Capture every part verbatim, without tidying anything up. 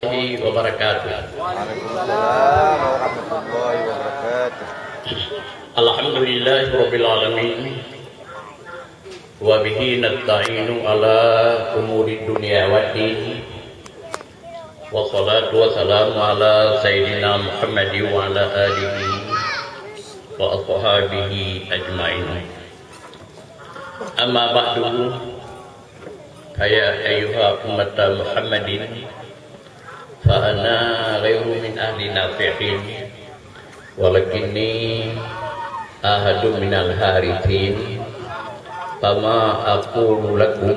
Wabarakatuh. Waalaikumsalam warahmatullahi wabarakatuh. Alhamdulillahirabbil alamin. Wa bihi nasta'inu ala umuri dunya waddin. Wassalatu wassalamu ala sayyidina Muhammadin wa ala alihi wa ashabihi ajmain. Amma ba'du, fa ya ayyuha ummata Muhammadin, fa ana ghairu min ahli nasihin, walakinni ahadun minal harithin, fama aqulu lakum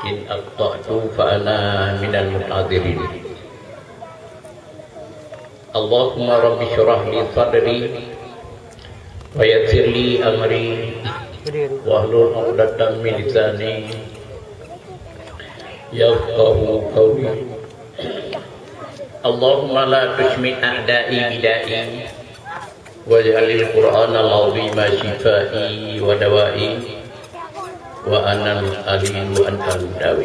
in akhta'tu fa ana minal mu'tadzirin. Allahumma rabbi syrah li sadri wa yassir li amri wahlul 'uqdatam min lisani yafqahu qawli. Allahumma la tusymi' a'da'i bida'i waj'alil Qur'anal 'azhima syifai wa dawa'i wa anal aliyu antal mudawi.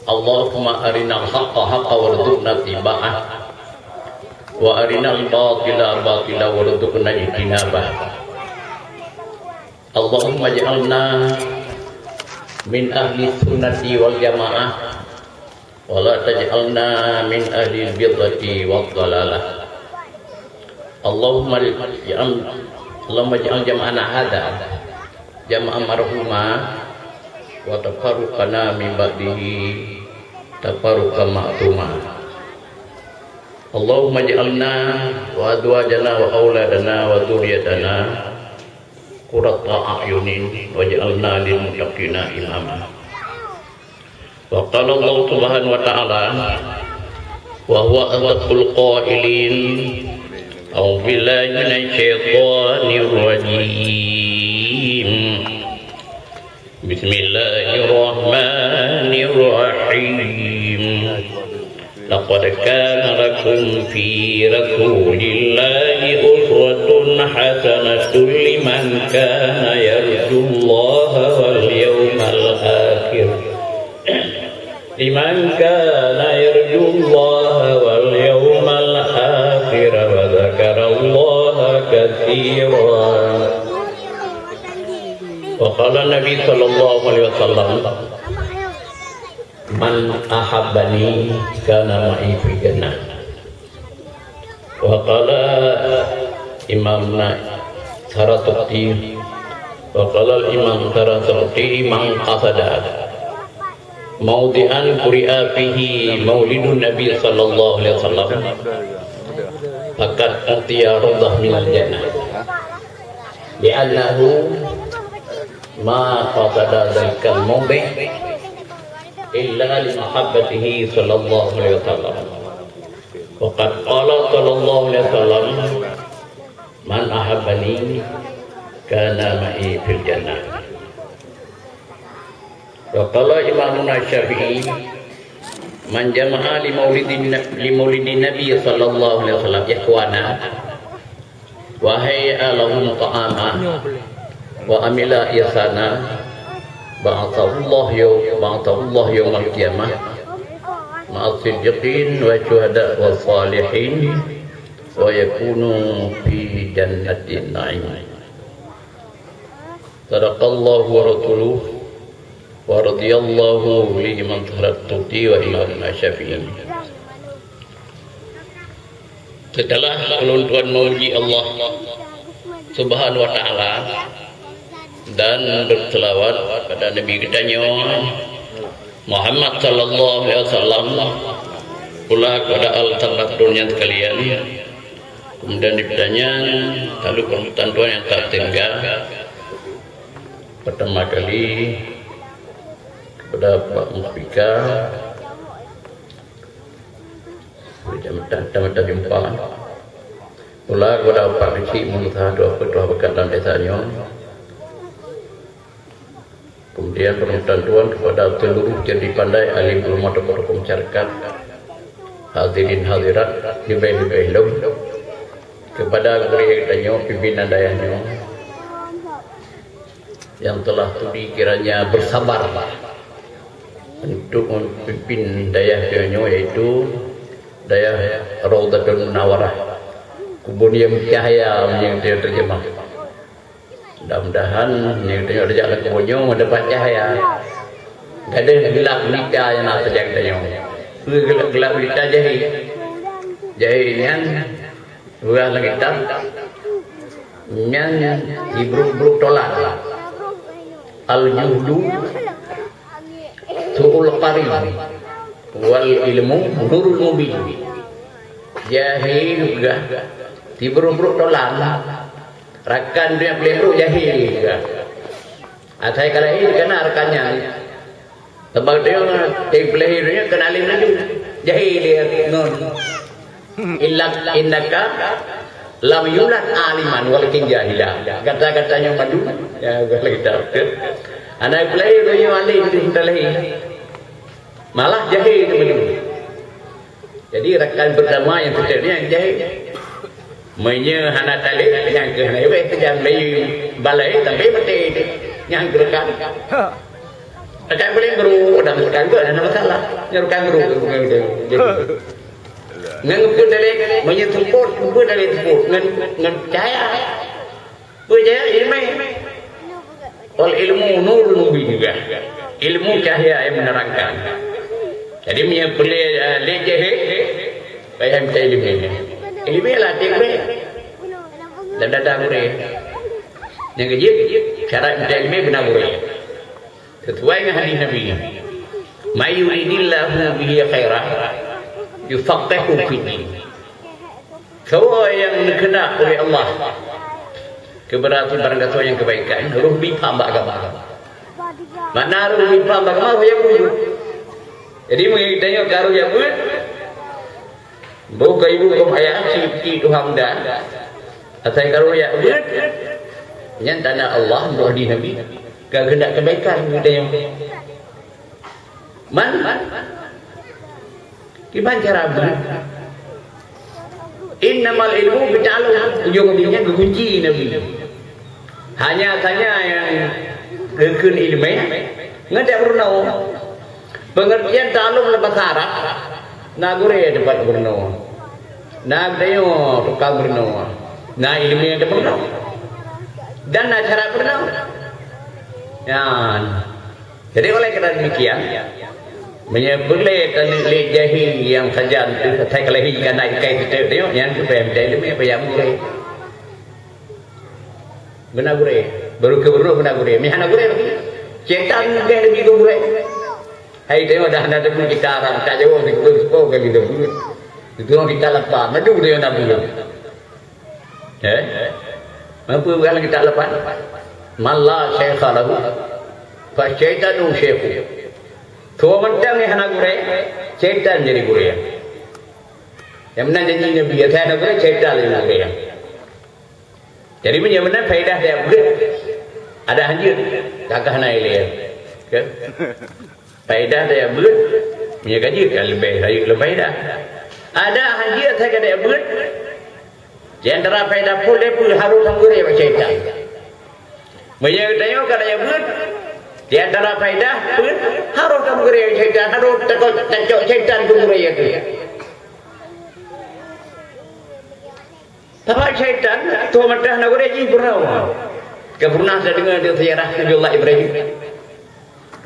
Allahumma arinal haqqa haqqa warzuqna tiba'ah wa arinal batila batila warzuqna ijtinabah. Allahumma ij'alna min ahli sunnati wal jamaah wa la taj'alna min ahli bid'ati wad dalalah. Allahumma ij'al, Allahumma ij'al jam'ana hadza jam'an marhuma wa tafarruqana min ba'dihi tafarruqan ma'suma. Allahumma ij'alna wa azwajana wa auladana wa dzurriyatana qurrata a'yunin waj'alna lil muttaqina imama. Wa qala Allah subhanahu wa ta'ala, wa huwa asdaqul qailin, a'udzu billahi minasy syaithanir rajim. Bismillahirrahmanirrahim. Laqad kana lakum fi Rasulillahi uswatun hasanatun liman kana yarjullaha wal yawmal akhir. Liman kana yarjullaha wal yawmal akhir wa dzakarallaha katsira. Wa qala Nabi sallallahu alaihi wasallam, "Man ahabbani kana ma'i fil jannah." Wa qala Imamna Saratuqti, wa qala Imam Saratuqti, "Man qasada maudi'an quri'a fihi maulidun Nabi sallallahu alaihi wasallam, faqad utiya rawdah minal jannah." Li'annahu ma qasada dzalikal maudi' illa li mahabbatihi sallallahu alaihi wasallam. Wa qad qala sallallahu alaihi wasallam, "Man ahabbani kana ma'i fil jannah." Wa qala Imamuna Syafi'i, "Man jama'a li maulidin, li maulidin Nabi sallallahu alaihi wasallam ikhwana, wa hayya lahum ta'ama, wa amila ihsana, ba'athahullah yaw-, ba'athahullah yawmal qiyamah ma'a siddiqin wa syuhada wa salihin, wa yakunu fi jannatin na'im." Sadaqallahu wa rasuluh, wa radiyallahu li Imam Saratuqti wa Imamna Syafi'i. Setelah ulôn tuan memuji Allah Subhanahu wa Ta'ala dan berselawat pada Nabi geutanyoe Muhammad sallallahu alaihi wasallam, pula kepada al-, sahabat dunia sekalian, kemudian dipertanya, lalu permintaan Tuhan yang tak tinggal, pertama kali kepada Pak Muspika, Tamata jumpa. Pula kepada Pak Keuchik Musa, dua peutuah bekat dalam desa nyoe. Kemudian permintaan Tuhan kepada seluruh jadi pandai alim ulama tokoh-tokoh masyarakat, hadirin hadirat, leubeh-leubeh lom kepada gurèe tanyoe pimpinan dayah nyoe yang telah tudi kiranya bersabar Untuk memimpin dayah nyoe, yaitu dayah Raudhatun Munawarah, kubun nyang cahya, meunyoe terjemah. Mudah-mudahan nyang tanyoe tajak lam kubun nyoe meudapat cahya. Gadôh geulap gulita nyang na sajan tanyoe. Peue geulap, geulap gulita? Jahé. Jahé nyan, peugah lam kitab, nyan jibrôk-brôk tolan. Al-juhdu su'ul qarin, wal ilmu nurul mubin. Jahé peugah, jibrôk-brôk tolan. Rakan tanyoe pleng brôk jahé juga. Asai ka lahé kana rakan nyan. Sabab tanyoe, tanyoe pleng tanyoe kana alim laju. Jahé lé ngon. Illa innaka lam yulad aliman walakin jahila. Kata-kata nyoe madu. Ya, kalau kita betul. Anak pleng tanyoe alim tu sudah lahé. Malah jahé tu madu. Jadi, rakan pertama nyang teutap nyan jahé. Meunyoe hana taleb, nyang keuh hana iweh, tajam lé balai sampai maté. Nyang keuh rakan. Rakan paléng guru, dan rakan guru hana masalah. Nyang rakan guru. Ngon peue taleb, meunyoe seupôt, peue taleb seupôt. Ngon, ngon cahya. Peue cahya? Ileumèe. Wal ilmu nurun mubin juga. Ilmu cahya yang menerangkan. Jadi, meunyoe peureulèe, eh, lé jahé, payah mita ileumèe. Ileumèe lah tiep gurèe. Dan dada gurèe. Nyang keujeuet, syarat mita ileumèe beuna gurèe. Sesuai dengan hadis Nabi. "May yuridillahu bihi khairan, yufaqqihhu fid din." Soe nyang neukeunak uleh Allah keu barang gasoe nyang keubaikan, roh bi paham bak agama. Makna roh bi paham bak agama, roh nyang beuet. Jadi, meunyoe geutanyoe ka roh nyang beuet, boh keu ibu keu ayah, cit-cit Tuhan muda, asai ka roh nyang beuet, nyan tanda Allah, roh di Nabi, ka keunak keubaikan geutanyoe. Man, kiban cara beuet? Innamal ilmu bita'allum. Ujong abéh nyan geukunci Nabi. Hanya saja nyang geukheun ileumèe ngon tajak peurunoe. Pengertian ta'allum lam basa Arab, na gurèe teumpat peurunoe. Na geutanyoe tukang peurunoe. Na ileumèe nyang tapeurunoe. Dan na cara peurunoe. Nyan. Jadi, oleh karena demikian, meunyoe peureulèe taneuk lé jahé nyang sajan teuh, asai ka lahé ka na ikai teuh, nyan keuh payah mita ileumèe, payah gurèe. Beuna gurèe. Baru keu beurôh beuna gurèe. Meuhana gurèe lagi. Setan gurèe lagi keu gurèe. Hai, tengok dah, dah teupeue kita Arab, tak jaweueb, dikubur sepuluh kali dah buleuen. Itu orang kita lapar, madu dia nak buleuen. Eh? Apa bukan kita lapar? Man la syaikha lahu, fa syaitanu syaikhu. Tua mantang yang hana gurèe, setan jadi gurèe. Yang mana janji Nabi, yang hana gurèe, setan jadi gurèe. Jadi, meunyoe meunan faedah tajak beuet, adak hanjeuet, kakah na ilèe. Kan? Faedah tajak beuet, meunyoe ka jeuet, ka leubeh rayeuk lom faedah. Adak hanjeuet asai ka tajak beuet, di antara faedah phôn lé peue harôh tameugeurèe bak syaitan. Meunyoe geutanyoe ka tajak beuet, di antara faedah peue harôh tameugeurèe bak syaitan, harôh takot tacok syaitan keu gurèe teuh. Sabab syaitan, tuha mantah na gurèe jih peurunoe. Ka peureunah tadeungoe di seujarah Nabi Allah Ibrahim.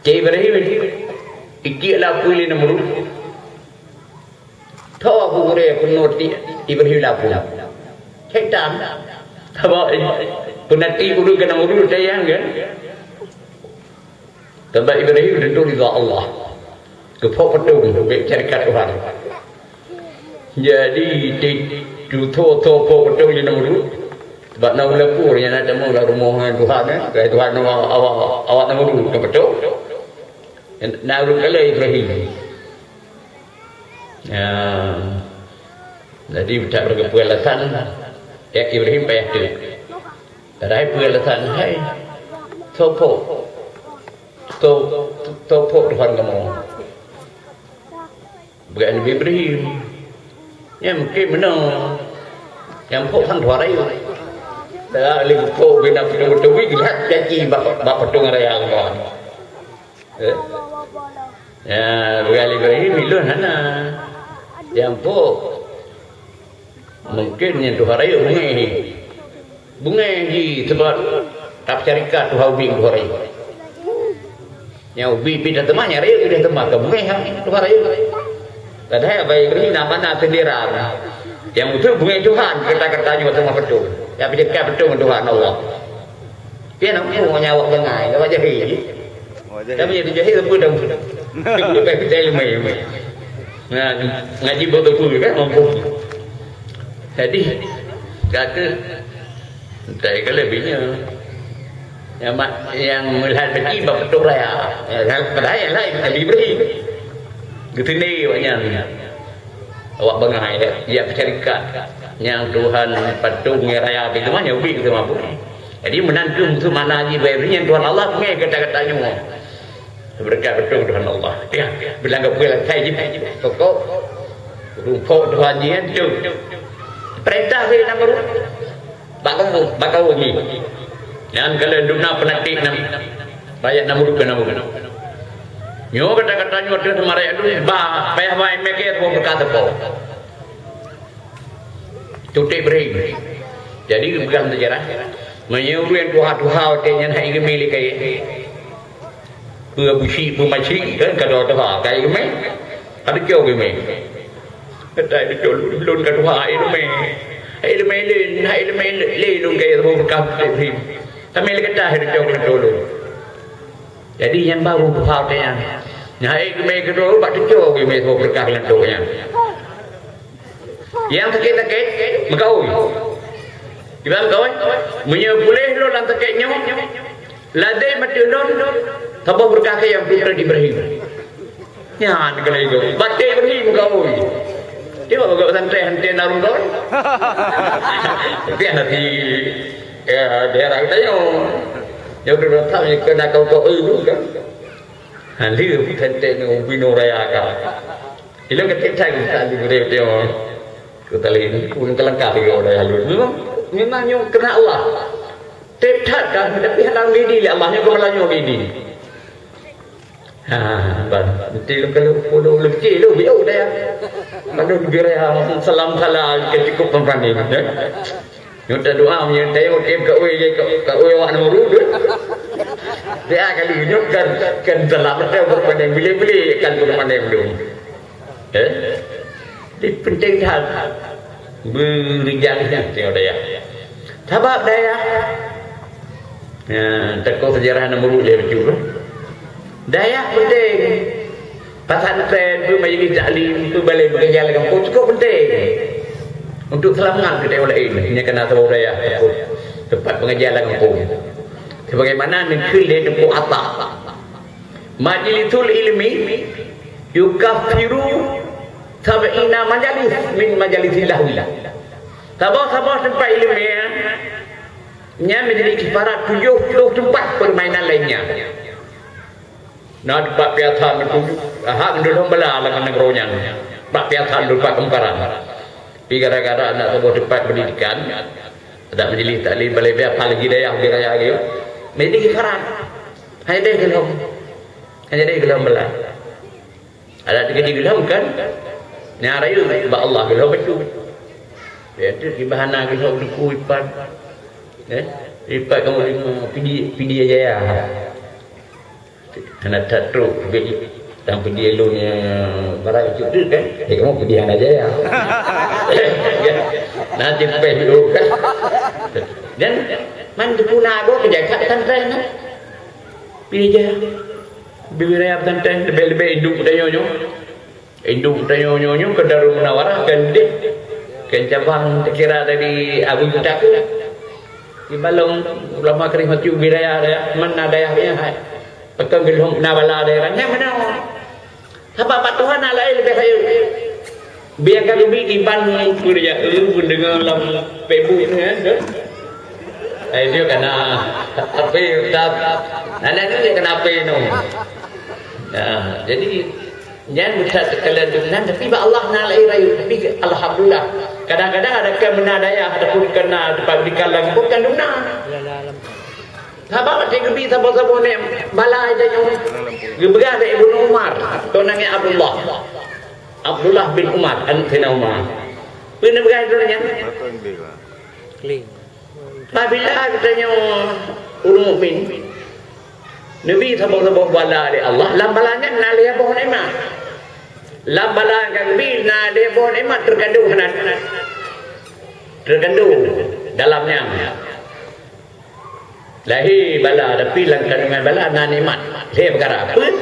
Cik Ibrahim itiek lapui lé Namrud. Tho aku gurèe peurunoe tiek Ibrahim lapui. Syaitan. Sabab peunati ureueng keu Namrud sayang kan? Sabab Ibrahim tentu ridha Allah. Geupok peutong, bèk syarikat Tuhan. Jadi, di, di, tutoe-toe pok peutong di Namrud. Sabab na ulèe pur nyang na tamong lam rumoh Tuhan, eh. Tuhan awak, awak, awak Namrud ka peutong. Na ureueng kalon Ibrahim. Ya. Jadi, tak berkepualasan, ya, Ibrahim payah teuk. Padahai peue alasan hai? Soe pok? Soe, soe pok Tuhan kamoe? Bukan Nabi Ibrahim. Ya, mungkin meunoe. Nyang pok kan Tuhan rayeuk. Dah lé pok bina peutong-peutong, geulak janji bak, bak peutong raya Allah. Eh? Ya, beugali Ibrahim ilôn hana. Nyang po. Mungkin nyan tuha rayeuk beungéh. Beungéh jih sebab tapeusyarikat tuha ubit ngon tuha rayeuk. Nyang ubit pih teuma, nyang rayeuk pih teuma, ka beungéh tuha rayeuk. Padahai Abai Ibrahim na mana sendera. Nyang beutôi beungéh Tuhan, kata-kata nyoe teuma beutôi. Ya pih dekat beutôi ngon Tuhan Allah. Pian aku ngon awak bangai, awak jahil. Awak jahil. Kami jadi jahil apa dah? Kita ilmu. Nah, ngaji betul kan mampu. Jadi kata entah kalau lebihnya. Yang mak, yang melihat beti bak betul raya. Yang padahal yang lain Nabi Ibrahim. Getene awak nyan. Awak bangai ya, ya syarikat. Yang Tuhan patung raya itu mah nyobi itu mampu. Jadi meunan tu musuh mana ji Ibrahim yang Tuhan Allah pengen kata-kata nyoe. Berkat betul Tuhan Allah. Ya, bilang ke pula saya ji. Pokok rumpok Tuhan ji tu. Perintah saya nak beru. Bak kawan, bak kawan ni. Nyan kala duna penatik nam. Rakyat Namrud keu Namrud. Nyoe kata-kata nyoe teuh teuma rakyat tu ba payah bai mege tu berkat teupeu. Tutik beri. Jadi peugah sejarah. Meunyoe ureuëng tuha-tuha watée nyan hai geumé lé kayée. Peue busi, peue maci kan ka tuha-tuha, ka ileumé. Ka teucok ileumé. Kata teucok lôn ka tuha ileumé. Ileumé lé, ileumé lé lôn ka ileumé ka ileumé. Kami lé kata teucok lôn. Jadi nyan baru tuha teuh nyan. Nah, ileumé keudua bak teucok ileumé bak berkah lôn nyan. Nyang sakét-sakét meukaui. Kiban kawan, meunyoe puléh lôn lam sakét nyoe, ladé maté lôn, saboh beureukat nyang peutrön Ibrahim. Nyan keuh lagée baté Ibrahim meukaui. Tiba bak pesantren henti narung kawan. Tapi hati, ya, daerah kita nyoe. Nyoe udah datang je kena kau kau itu kan. Handi pesantren nyoe binoe raya kan. Ilong keutik that geutanyoe gurée teuh. Keu tali pun keulengkap lagée ureuëng halus. Memang, memang nyoe keureuna Allah. Tép that kan, tapi hana lagée di lé Allah nyoe keumalah nyoe lagée di. Ha, ban. Nanti lom kalau puluh lebih kilo biar dah ya. Kalau lebih raya salam salah ke cukup pemrani. Ya. Nyoe tadoa meunyoe tayue teuka wée, ka wée awak Namrud. Dia kali nyoe kan, kan dalam teuh beureupadang bilék-bilék kan beureupadang dong. Eh? Di penting that. Beurijang that tengok dayah. Sabab dayah. Ya, tokoh sejarah Namrud dia betul. Dayah penting. Pesantren, pun majlis taklim, pun balai pengajian lam kampung cukup penting untuk selamat keu ureuëng laén. Hanya kena saboh dayah ataupun tempat pengajian lam kampung. Sebagaimana neukheun lé Teungku Atta, majlisul ilmi yukaffiru sab'ina majalis min majalisil lahwi. Saboh-saboh tempat ilmu nyan menjadi kifarat tujuh puluh tempat permainan lainnya. Na teumpat piasan meutuju, hak meudulhong bala lam nanggroe nyan. Bak piasan teumpat keumparan. Tapi gara-gara na saboh teumpat pendidikan, ada majlis taklim balai biasa lagi dayah di raya lagi. Jadi kifarat. Hanya deh gelom. Hanya deh gelom bala. Ada tiga di gelom kan? Nya rayu bak Allah gelom betul. Ya tu di bahana gelom duku ipat. Eh? Ipat kamu lima pidi pidi aja ya. Hana that trok bit tang pidi lôn nyang barat itu tu kan. Eh, kamu pidi hana jaya. Nanti peh dulu kan. Dan man tepuna go ke jakat pesantren kan. Pidi jaya. Bibir raya pesantren lebih-lebih induk tanyoe nyoe. Induk tanyoe nyoe nyoe ke Darul Munawarah kan deh. Kan cabang terkira dari Abu Kutaku. Di balong ulama kerimati ubiraya daya, mana daya punya hai. Pekan gelom na bala daya, nyan mana. Sabab bak Tuhan hana laén leubeh rayeuk. Biar ka geubi kiban peureulée, eh, pun deungoe lam Facebook ni, kan? Eh, dia kena, tapi tak, nah, nah, dia kena apa ni? Ya, jadi, nyan bukan sekalian dengan, tapi bak Allah na laén rayeuk. Tapi, alhamdulillah, kadang-kadang ada kemenadaya, ataupun kena dipabrikan lagi, bukan guna. Sahabat watèe geubi saboh-saboh nyan bala tanyoe, geupeugah lé Ibnu Umar, kon nangèe Abdullah. Abdullah bin Umar, aneuk Saidina Umar. Peue neupeugah lé gobnyan? Apabila geutanyoe ureueng mukmin neubi saboh-saboh bala lé Allah, lam bala nyan na lhèe boh nikmat. Lam bala nyang ka geubi na lhèe boh nikmat teukandong hana, teukandong dalam nyan. Lahé bala, tapi lam kandungan bala na nikmat. Lhèe peukara. Peue?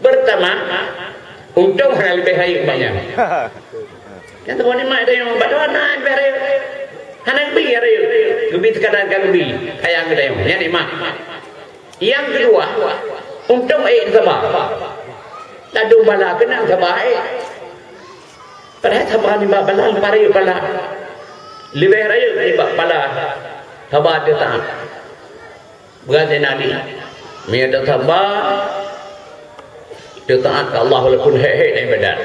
Pertama, untông hana leubeh rayeuk bak nyan. Nyan saboh nikmat tanyoe, bak droe hana leubeh rayeuk. Hana geubi rayeuk. Geubi sekadar ka geubi. Sayang geutanyoe. Nyan nikmat. Nyang keudua, untông ék saba. Ladôm bala keunong saba ék. Padahai saba nibak bala leubeh rayeuk bala. Leubeh rayeuk nibak bala saba teuh taát. Beurati Nabi, meunyoe tasaba teuh taát keu Allah walaupun hék-hék dan ibadat,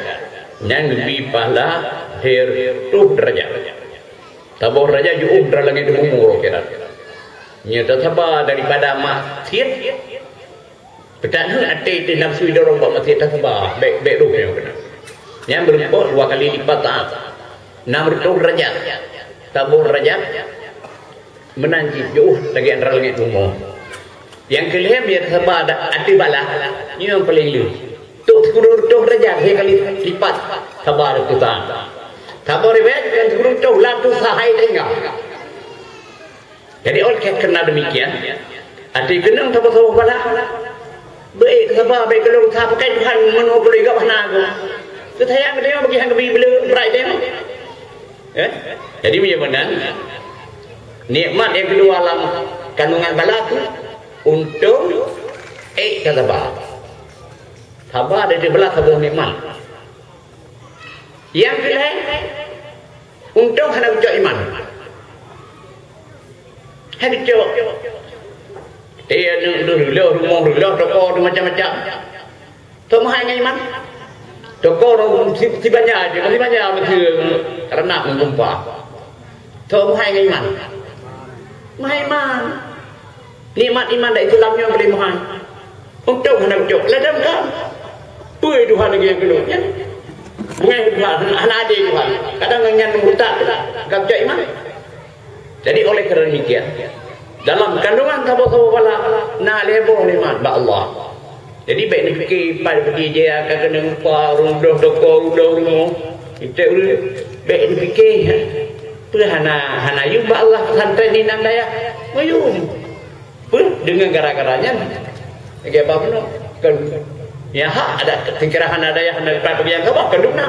nyan geubri pahala lhèe reutôh deurajat. Saboh deurajat jiôh dara langét dan bumoe uroe akhirat. Meunyoe tasaba daripada maksiat, Peutaneuh até teuh nafeusu dorong bak maté tasaba, bèk, bèk rôh nyoe keunan. Nyan meurumpok dua kali lipat taát. Nam reutôh deurajat. Saboh deurajat meunan jih jiôh lagèe antara langét bumoe. Nyang keu lhèe meunyoe tasaba ateueh bala, nyoe nyang paleng le. Trôk sikureueng reutôh deurajat lhèe kali lipat saba reutôh taát. Saboh riwayat nyang sikureueng reutôh lam tuha hai teuingat. Jadi oleh karena demikian, até keunong saboh-saboh bala, beuék saba, bèk keulôn sa pakai Tuhan meunurot peue lé geuh hana geuh. Teusayang geutanyoe bagi han geubi beu-, brat tanyoe. Eh? Jadi meunyoe meunan, nikmat nyang keudua lam kandungan bala tu untông ék tasaba. Saba dari bala saboh nikmat. Nyang keulhèe, untông hana geucok iman. Hai geucok. Eh, aneuk deuh reuloh, rumoh reuloh, toko deuh macam-macam. Tho meuhai ngon iman. Toko rhom si, si banja jih, si banja meuteue ranak meugumpah. Tho meuhai ngon iman. Meuhai iman. Nikmat iman dan Islam nyoe boleh meuhai. Untông hana geucok. Ladôm ka. Peue Tuhan lagèe nyang keunoe nyan? Beungèh Tuhan, hana adé Tuhan. Kadang ngon nyan murtad, ka geucok iman. Jadi oleh karena demikian, dalam kandungan saboh-saboh bala na lhèe boh nikmat bak Allah. Jadi bèk neupiké pat peudeh jaya ka keunong upah, reuloh toko, reuloh rumoh. Itèk ureueng bèk neupiké. Peue hana, hana yum bak Allah pesantren inan dayah? Meuyum. Peue deungon gara-gara nyan? Lagèe apa bunoe? Kan nyang hak ada pikiran hana dayah hana dapat bagi nyang gabah kan dum na.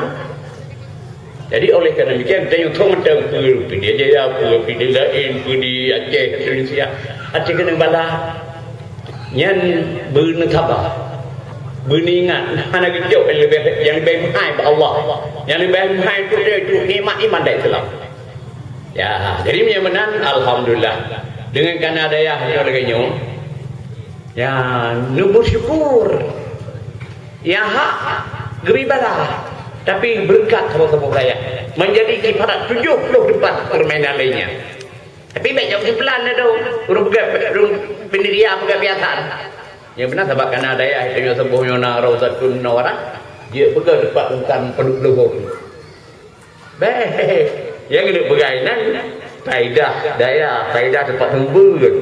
Jadi oleh karena demikian tanyoe thô mantong peue Pidie Jaya, peue Pidie laén, peue di Aceh, Indonesia. Até keunong bala nyan beuneuh saba. Beuneuh ingat hana geucok nyang leubeh, nyang leubeh meuhai bak Allah. Nyang leubeh meuhai tu, tu nikmat iman dan Islam. Ya, jadi meunyoe meunan, alhamdulillah. Deungon kana dayah nyoe lagèe nyoe, ya, neubeusyukur. Ya, hak geubri bala, tapi beureukat saboh-saboh dayah. Meunjadi ibarat tujoh ploh teumpat peurmainan lainnya. Tapi bèk jok sipelan na tu, ureueng peugah, ureueng Pidie Jaya peugah biasa. Nyang beuna sabab kana dayah tanyoe saboh nyoe na Rauzatun Munawwarah, jeuet peugah teumpat bukan padub leuhô. Bèk. Nyang keuneuk peugah inan, faedah dayah, faedah teumpat sumber.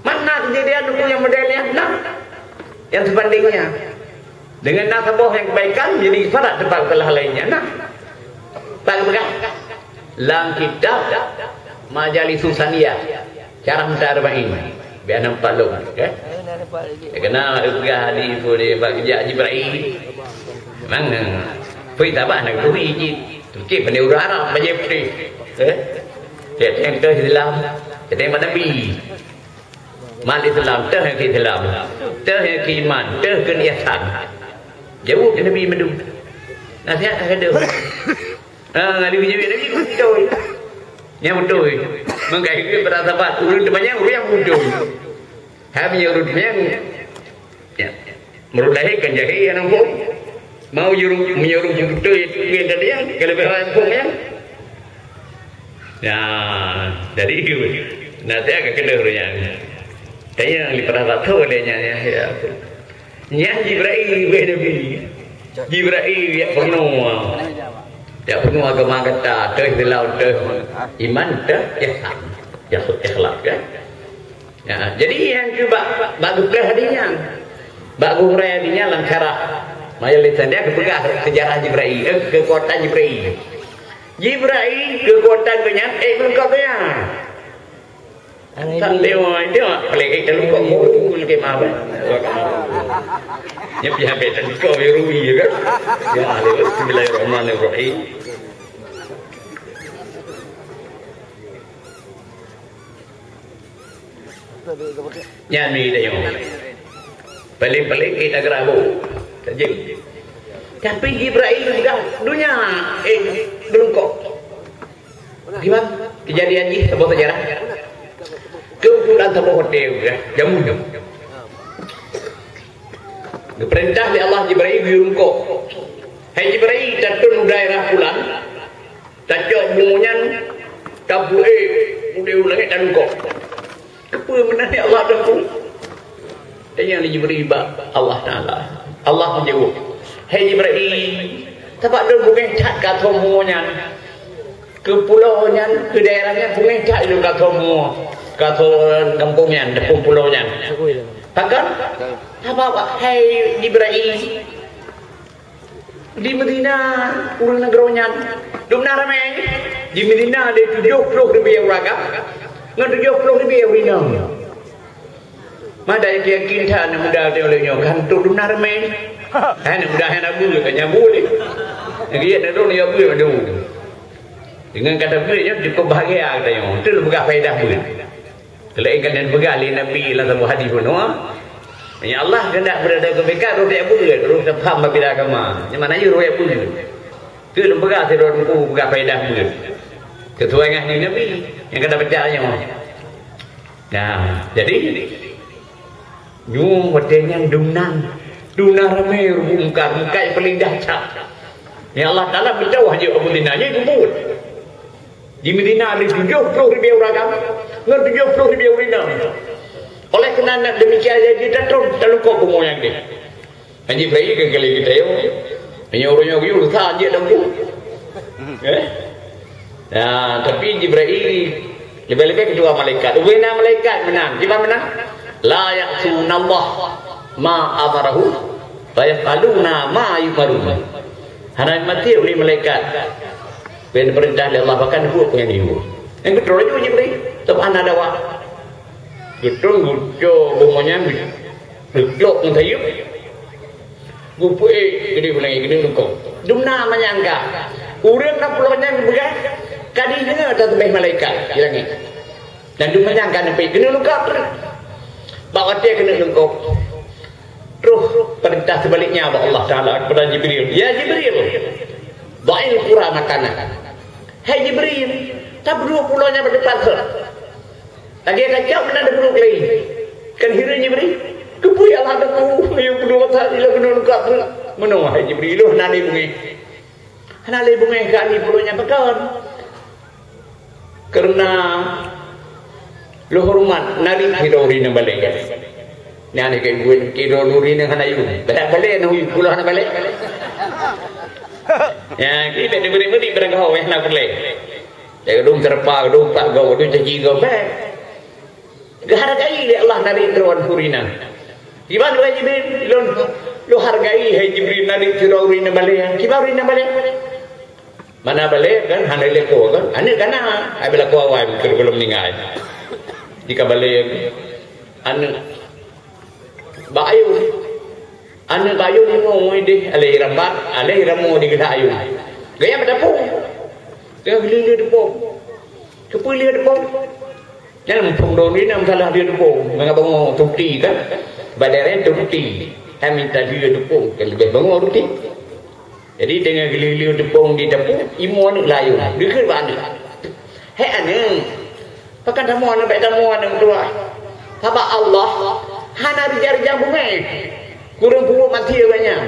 Mana kejadian buku nyang model nyan? Nah, nyang sebandingnya. Deungon na saboh nyang kebaikan, jadi syarat teumpat salah lainnya. Nah, tak peugah. Lam kitab Majalisus Saniyah. Syarah Matan Arba'in. Biar nampak lom, ya. Kena peugah di, di bak geujak Jibril. Memang, eh, pui tabah nak turi jih. Tukik pandai ureueng Arab bajèe putéh. Eh? Tiep-tiep teuh Islam, tiep-tiep Nabi. Mat Islam, teuh nyang keu Islam, teuh nyang keu iman, teuh keu ihsan. Jaweueb Nabi mandum. Nasihat ka deuh. Ah, ngali jaweueb Nabi beutôi. Nyang beutôi. Meukai keu para sahabat, ureueng teumanyong, ureueng nyang beutôi. Hai meunyoe ureueng teumanyong, ya. Meureulah kan jahé nyang muphom. Mau juru, meunyoe ureueng beutôi, ureueng tadi nyang ka leubeh muphom nyan. Ya, jadi nasihat ka keudeuh ureueng nyan. Tanyong lé para rasul lé nyan, ya, ya. Nyan Jibril bèk Nabi. Jibril jak peurunoe. Jak peurunoe agama gata, teuh Islam, teuh iman, teuh ihsan. Ya, ikhlas, ya. Ya, jadi nyang keu bak, bak geupeugah hadis nyan. Bak geuhuré hadis nyan lam syarah. Majelis nyan geupeugah seujarah Jibril, eh, keukuatan Jibril. Jibril keukuatan geuh nyan, eh, meuleukat geuh nyan. Tengok, tengok, pelik, eh, terluka muru lagi mah, eh. Nyan pihak bèk terluka, biru, ya kan? Ya, bismillahirrahmanirrahim. Nyan mi tanyong. Paling-paling kita gerabu. Saja. Tapi Jibril peugah dunia, eh, geulungkok. Gimana? Kejadian jih saboh sejarah. Kebetulan saboh hotel, ya, jamu. Geupeurintah lé Allah Jibril geulungkok. Hai Jibril, tatrôn u daerah pulan, tacok bumoe nyan, tapeuék udeb u langét, talungkok. Keupeue meunan ya Allah Teungku? Tanyong lé Jibril bak Allah Taala. Allah geujaweueb, "Hai Jibril, sabab lôn beungéh that keu bumoe nyan. Keu pulo nyan, keu daerah nyan beungéh that lôn keu bumoe, keu gampông nyan, gampông pulo nyan." Pakon? Sabab, hai Jibril, di Madinah ureuëng nanggroe nyan dumna ramé. Di Madinah ada tujoh ploh ribèe ureuëng agam ngon tujoh ploh ribèe ureuëng inong. Mada yakin that aneuk muda teuh lagèe nyoe kan trok dumna ramé. Aneuk muda hana beuet, kan nyan beuet lé. Lagèe nyan trok nyoe beuet madu. Deungon kata beuet nyoe cukup bahagia geutanyoe. Beutôi peugah faedah beuet. Keu laén kan neupeugah lé Nabi lam saboh hadis bunoe, "Ya Allah, keuheundak beurada keu meukat roh jak beuet, roh tapaham babila agama." Nyan makna jih roh jak beuet. Keu lôn peugah sidroe teungku peugah faedah beuet. Sesuai ngon hadis Nabi nyang ka tabaca nyoe. Nah, jadi, nyoe watèe nyan dumnan, dumnan ramé rubuet mungkar, mungkar nyang paleng dahsyat. Ya Allah Taala meucawah jeuet Abu Dina, jeuet geubeuet. Di Madinah ada tujoh ploh ribèe ureuëng agam ngon tujoh ploh ribèe ureuëng inong. Oleh karena demikian, jadi tatrôn talungkok bumoe nyan deh. Haji Ibrahim kan kali kita yo. Hanya orang yang guyur sa aja dong tu. Eh? Nah, tapi Jibril lebih-lebih kedua malaikat. Ubena malaikat menang. Siapa menang? La ya'sunallah ma amarahu wa yaf'aluna ma yu'marun. Hana mati oleh malaikat. Pen perintah dari Allah bahkan buat pengen ibu. Yang betul aja Jibril. Sebab anak dakwah. Betul betul bunganya betul ngan sayup. Gupeuék geude ulèe geude lungkong. Dumna manyangka. Ureuëng na pulo nyan geupeugah ka dideungoe taseubeh malaikat di langét. Dan dumna manyangka neupeuék keuneuk lungkong. Bak watèe keuneuk lungkong. Roh perintah sebaliknya bak Allah Taala kepada Jibril. Ya Jibril, ba'il qura makana. Hai Jibril, tabeuet pulo nyan bak teumpat keuh. Lagèe kacau meunan di buruk laén. Kan hireuen Jibril, "Keupeue ya Allah Teungku, yue peuduek that ilôn keuneuk lungkap treuk?" Meunoe hai Jibril, lôn hana lé beungéh. Hana lé beungéh keu ani pulo nyan pakon? Kareuna lôn horeumat narit sidroe ureueng inong balèe. Nyan keuh buet sidroe ureueng inong hana yum. Balèe, balèe na yum, pulo hana balèe. Ya, kita diberi-beri barang gaho, eh, hana peureulèe. Lé geudong teureupa, geudong pat goe, geudong caci goe, bèk. Geuhargai lé Allah narit droe ureueng inong. Kiban wahai Jibril, lôn, lôn hargai hai Jibril narit sidroe ureueng inong balèe. Kiban ureueng inong balèe? Mana balèe kan, hana lé lakoe kan? Aneuk ka na, ai bak lakoe awai beutôi gohlom ninggai. Jika balèe aneuk bak ayôn. Aneuk bak ayôn nyoe deh, alèh rabat, alèh ramoe di geulah ayôn. Gaya bak dapur. Tengah lheueh-lheueh dapur. Keupeue lheueh dapur? Nyan muphom droe ureueng inong salah lheueh dapur. Mangat bangoe tuti kan? Bak daerah tuti. Hai minta lheueh dapur, kan leubeh bangoe tuti. Jadi, teungoh geuleu-leu teupông di teupông, imo aneuk layông, geukheun bak aneuk, "Hai aneuk, pakon tamoe aneuk, bèk tamoe aneuk tuha. Sabab Allah hana rija-rija beungéh, kureueng peubuet maté awaknyan."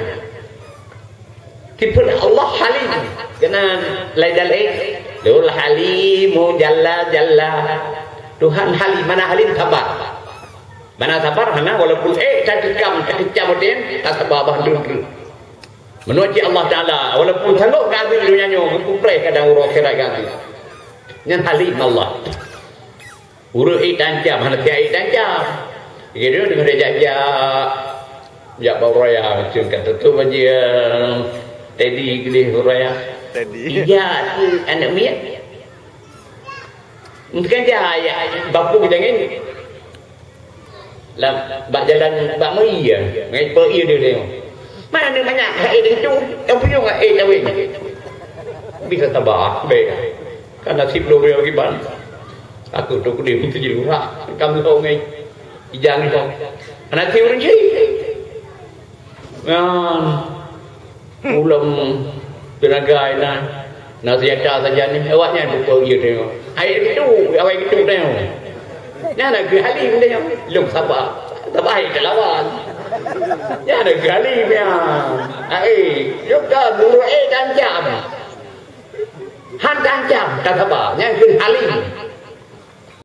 Sifeut Allah Halim, keunan lai dalil, "Dzul Halimu Jalla Jalla." Tuhan Halim, mana Halim? Sabar. Mana sabar hana, walaupun ék tatikam, takecam watée nyan, tasaba bah leueng-leueng. Meunoe cit Allah Taala, walaupun sanggob geuazeub donya nyoe, geukupreh kadang uroe akhirat geuazeub. Nyan Halim Allah. Ureuëng ék tancam, hana siat ék tancam. Lagée nyoe deungon jak-jak, jak bak ureuëng raya, macam ka tutup bajée, tadi geuleh ureuëng raya. Tadi. Ija tu aneuk miet. Mungkin dia ayah bapu kita ni. Lam, bak jalan, bak meuiya, ngai peuiya dia tengok. Mana banyak hai itu, yang punya ngai eh kawin. Bisa tabah, baik. Kan nasib dua ribu lima. Aku tu kudih mesti lurah. Kamu tahu ngai. Ijang itu. Anak si orang cik. Nyan, ulôn teunaga inan, na senjata sajan nyoe, awaknyan beutôi jeuet nyoe. Hai gitu, awai gitu nyoe. Nyan na geuhalim nyoe. Lôn saba. Saba hai teulawan. Nyan na geuhalim nyan. Hai, lôn ka guru eh tancam. Han tancam, ka saba. Nyan kheun halim.